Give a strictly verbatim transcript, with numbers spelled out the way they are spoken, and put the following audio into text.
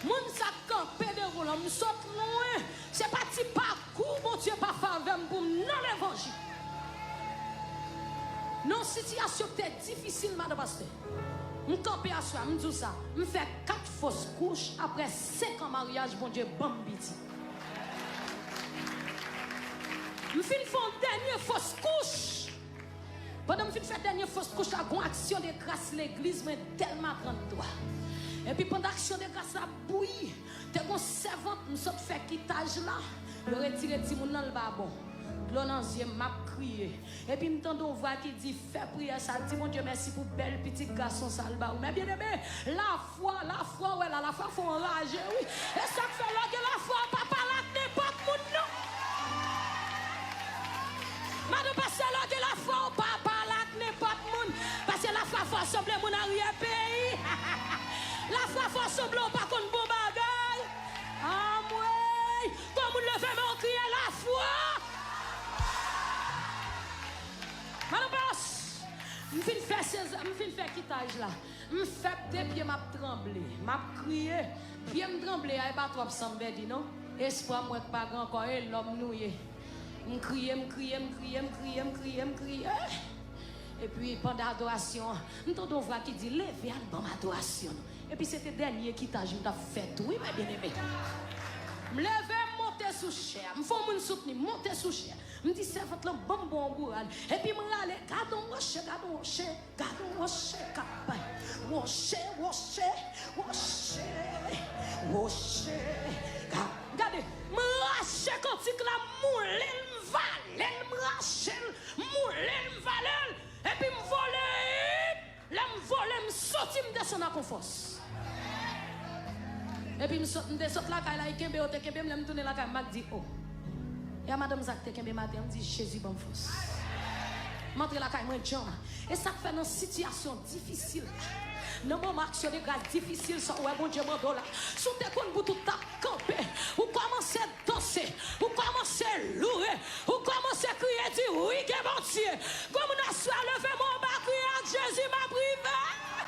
Moun sa k kanpe devan w lan, m sot lwen. Se pa ti pakou Bondye pa fè avè m pou m nan levanjil. Nan yon sitiyasyon ki te difisil, madan pastè, m kanpe aswè a, m di w sa, m fè kat fos kouch, apre senk an maryaj, Bondye ban m pitit. M fin fè yon dènye fos kouch. Pandan m fin fè dènye fos kouch la, gon aksyon de gras legliz mwen, Dèlma trannntwa. Epi pandan aksyon de gras la ap bouyi, te gon sèvant, m sot fè kitaj la, yo retire timoun nan, l pa bon. Dlo nan zye m, m ap kriye. Epi m tande yon vwa ki di, fè priyè sa, di Bondye mèsi pou bèl pitit gason sa l ba ou. Men byeneme, lafwa, lafwa, w wè la, lafwa fè w anraje, wi. E sa k fè lè w gen lafwa, w pa pale ak nenpòt moun, non. Madan pastè, lè w gen lafwa, w pa pale ak nenpòt moun. Paske lafwa fè w sanble moun aryè peyi. Lafwa fè w sanble w pa konn bon bagay. Anmwey! Kon moun leve men w kriye lafwa. Madan pastè, m fin fè seza, m fin fè kitaj la. M fè de pye m ap tranble, m ap kriye. Pye m tranble a, e pa twòp san m pèdi non. Espwa m wè k pa gen ankò, e lòm nou ye. M kriye, m kriye, m kriye, m kriye, m kriye, m kriye. Epi pandan adorasyon an, m tande yon vwa ki di, leve al ban m adorasyon nou. Epi se te dènye kitaj m t ap fè tou, wi, men byeneme. M leve, m monte sou chè a. M fè yon moun soutni m, monte sou chè a. M di sèvant lan, ban m bon bourad. Epi m rale, gade yon woche, gade yon woche, gade yon woche k ap bay. Woche, woche, woche, woche. Ga-, gade, m rache kantik la, m moule l, m vale l, m rache l, m moule l, m vale l. Epi m vole. Lè m vole, m soti, m desann ak yon fòs. Epi m sot, m te sot lakay la, e kenbe yo te kenbe m, lè m tounen lakay, m ak di, o. E a madanm sa k te kenbe m atè, m di, Jezi ban m fòs. M antre lakay mwen djan. E sa k fè nan sitiyasyon difisil la, nan moman aksyon de gras difisil sa w wè Bondye mande w la, si w te konn bout ou t ap kanpe, ou kòmanse danse, ou kòmanse louwe, ou kòmanse kriye, di, wi, gen Bondye. Gon moun aswè a leve